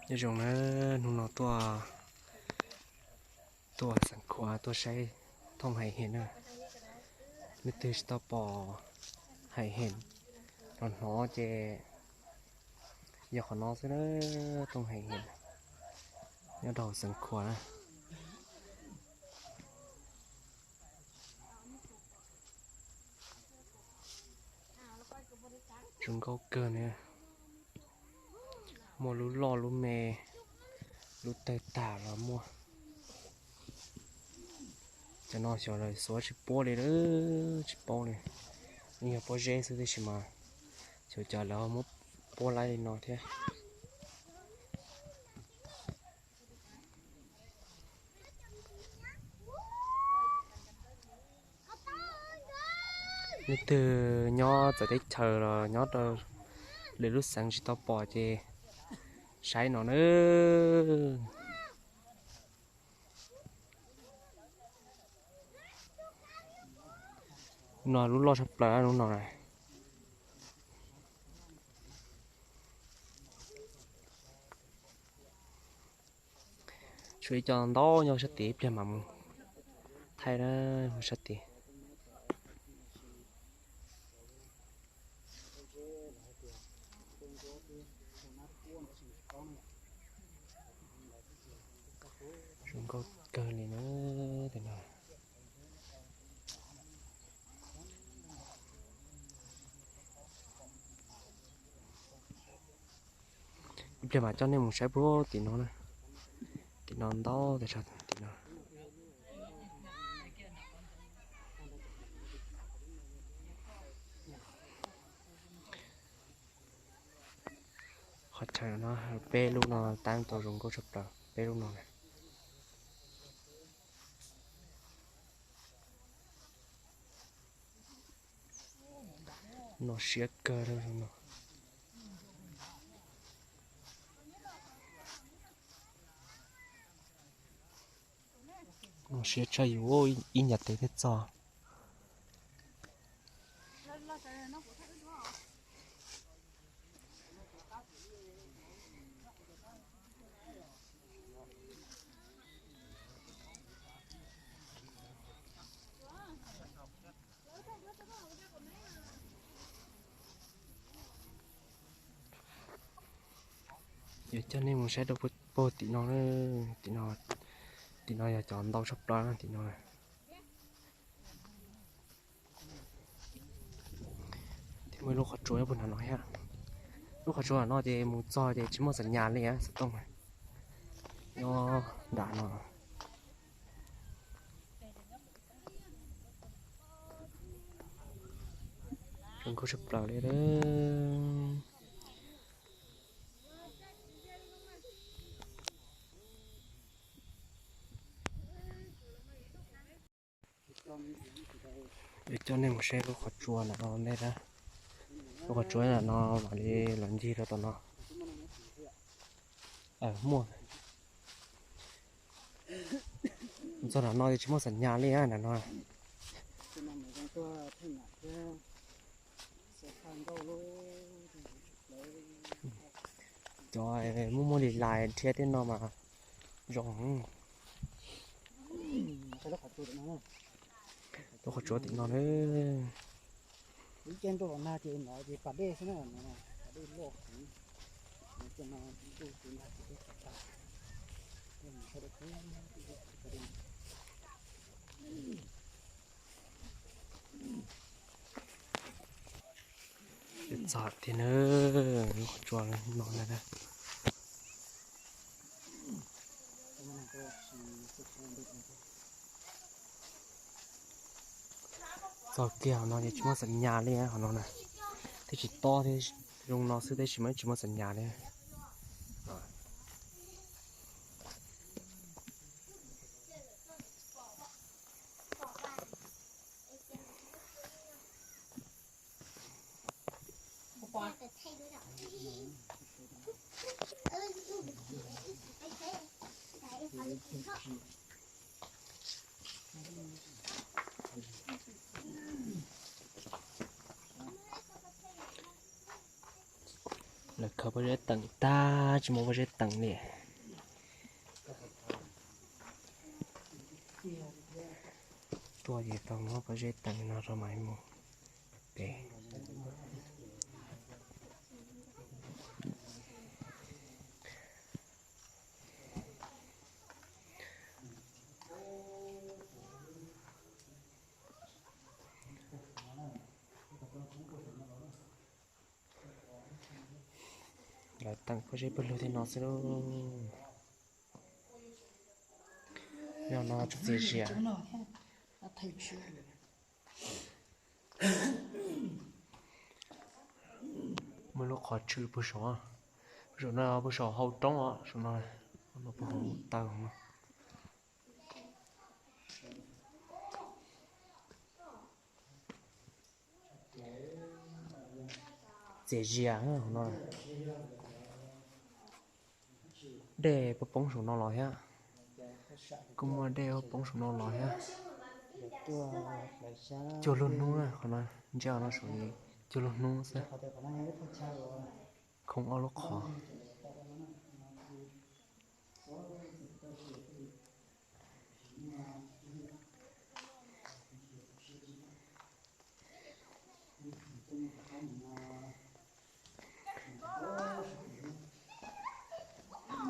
Nyob zoo na, hnub no tuaj, tuaj xeev Khuam tuaj saib thooj hais hem na. Leej twg tsis tau pom hais hem los hnov ces yog qhov no xwb na, thooj hais hem nyob rau hauv xeev Khuam na. Zoo nkauj kawg na, muaj lub loj lub me, lub tawg tag los muaj. Cov no xyov lawv xuav tsis puab li, tsis paub li, yeej yog pob zeb xwb tab sis mas xyov cas lawv ho muab puab laib li no thiab. Leej twg nyob txawv teb chaws los nyob rau lwm lub xeev tsis tau pom ces saib no na. No lub loj tshaj plaws lub no na. Tshuav ib co ntau nyob sab tid, ib pliag mam mus thaij na, mus sab tid. Zoo nkauj kawg li na, tej no. Ib pliag mam coj nej mus saib puag tim no na. Tim no ntau tas zog tim no. Qhov chaw no peb lub no tab tom zoo nkauj tshaj plaws, peb lub no na. No siab kawg li no. No siab tshaj yuav ib ncav tes thiaj txog. Yuav coj nej mus saib rau puag tim no, tim no, tim no yog cov ntau tshaj plaws tim no. Thiab muaj ib lub qhov tsua nyob puag nram no thiab. Lub qhov tsua no ces mus txog ces tsis muaj xam nyas li xov tooj nyob nram no. Zoo nkauj tshaj plaws li. Yuav coj nej mus saib lub qhov tsua nram no ntej na. Lub qhov tsua nram no mam li los ncig rau tom no. Muaj. Txog nram no ces tsis muaj xam nyas li nram no. Cov muaj muaj li lais thiab tej no mas zoo. Lub qhov tsua tim no na. Txog tiag na, lub qhov tsua no na. Txog kiag hauv no ces tsis muaj xam nyas li hauv no na. Thiab tsis tob thiab, zoo no xwb tab sis mas tsis muaj xam nyas li. Lawv Khaws pob zeb teem tag tsis muaj pob zeb teem li. Tuaj ces tau muab pob zeb teem no rau mam mus pem. Lawv teem pob zeb pawg lug tej no xwb lauj. Yog no tsuas txias zias. Muaj lub qhov tshwm puag saum, puag saum no, puag saum hauv roob os, saum no, no puag hauv taw no. Txias zias no. Dej puas poob saum no los thiab. Kuj muaj dej puas poob saum no los thiab. Cuag lub hnub, qhov no ntsia no saum cuag lub hnub xwb. Khoob ob lub qhov.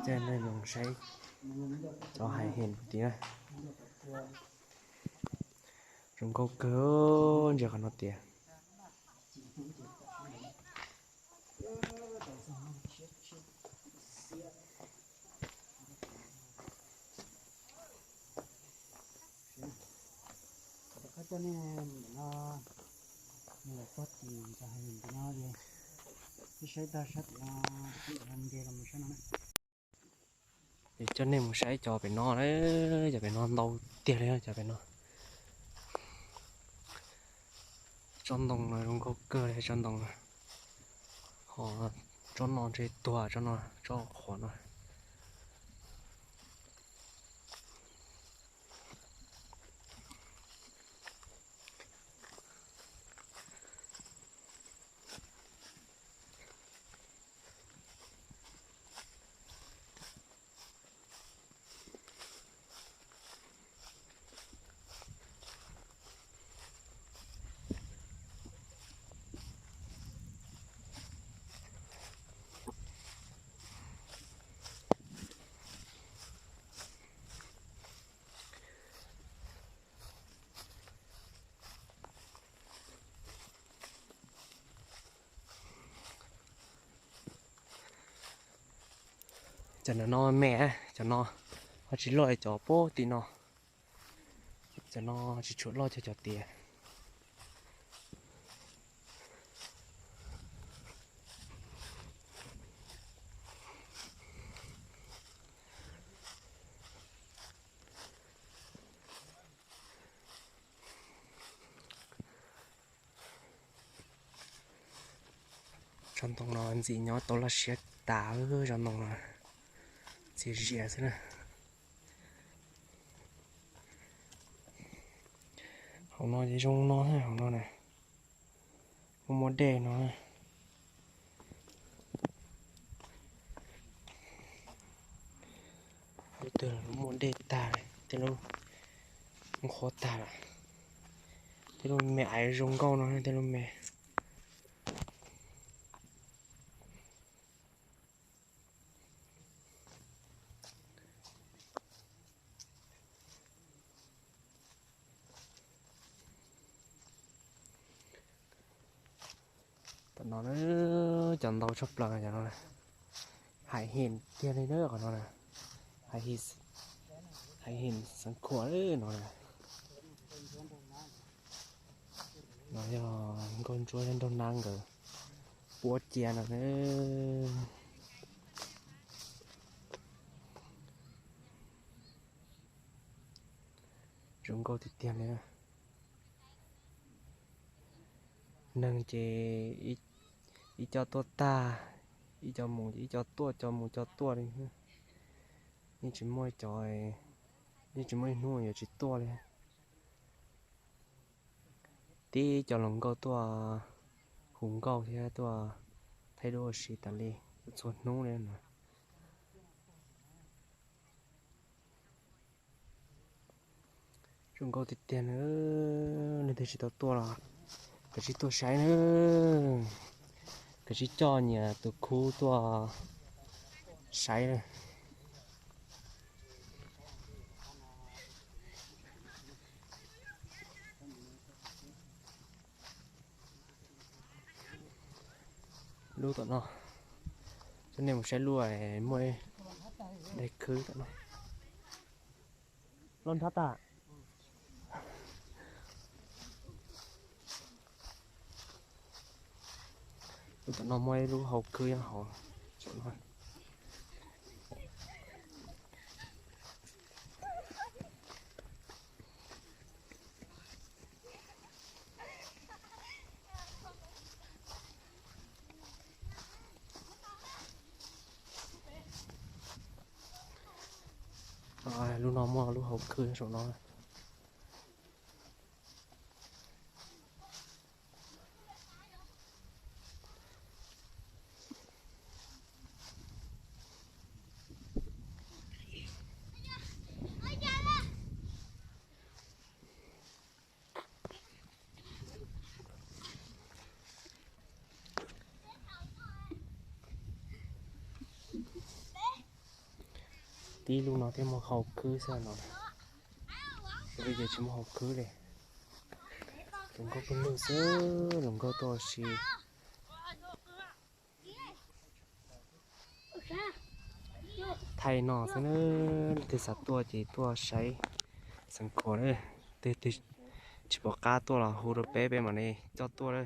Coj nej mus saib cov hais him tim na. Zoo nkauj kawg, ntsia qhov no tias. Coj nej mus tim no, mus txog tim cov hais him tim no, saib tag sab tim no, nce los mus sab no. Coj nej mus saib cov pem no, cov pem no ntau tiag li cov pem no. Tsob ntoo no zoo nkauj kawg li tsob ntoo no. Ho tsob no ntshe tuag, tsob no, tsob qhuav no. Cov no me, cov no ho tsis loj cov puag tim no. Cov no tsis tshua loj cov cov tias. Tsob ntoo no ntxim nyob tau laj siab tas, tsob ntoo no txias zias xwb na. Hauv no ces zoo no, hauv no na, muaj muaj dej no. Lub twg los muaj dej tag, tej lub nqhuab tag lawm. Tej lub me aiv zoo nkauj no, tej lub me. Tam no cov ntau tshaj plaws cov no, hais him tiag li na qhov no, hais him xeev khuam no. No yog nkauj ntsuab thiab nraug nab nkawd puab cia no. Zoo nkauj tiag tiag li. Neeg ces ib co tuaj tag, ib co mus ces ib co tuaj, co mus co tuaj li. Yeej tsis muaj cov, yeej tsis muaj ib hnub yuav tsis tuaj li. Tib co hluas nkauj tuaj hu nkauj thiab tuaj thaij duab ua si tas li. Txhua hnub li no. Zoo nkauj tiag tiag na. Leej twg tsis tau tuaj los kav tsij tuaj saib na. Kav tsij coj nyias tus khub tuaj saib na. Lub tom no, coj nej mus saib lub muaj ib daim khwb tom no. Loj nrhab tag. Lub tom no muaj ib lub hau khwb nyob hauv saum no. Lub no muaj lub hau khwb saum no. Tib lub no thiaj muaj hau khwb xwb no. Lub no ces tsis muaj hau khwb li. Zoo nkauj pawg lug xwb, zoo nkauj tuaj si. Thaij no xwb na, leej twg xav tuaj ces tuaj saib xeev khuam na. Leej twg tsis pom qab tuaj los hu rau peb, peb mam li coj tuaj na.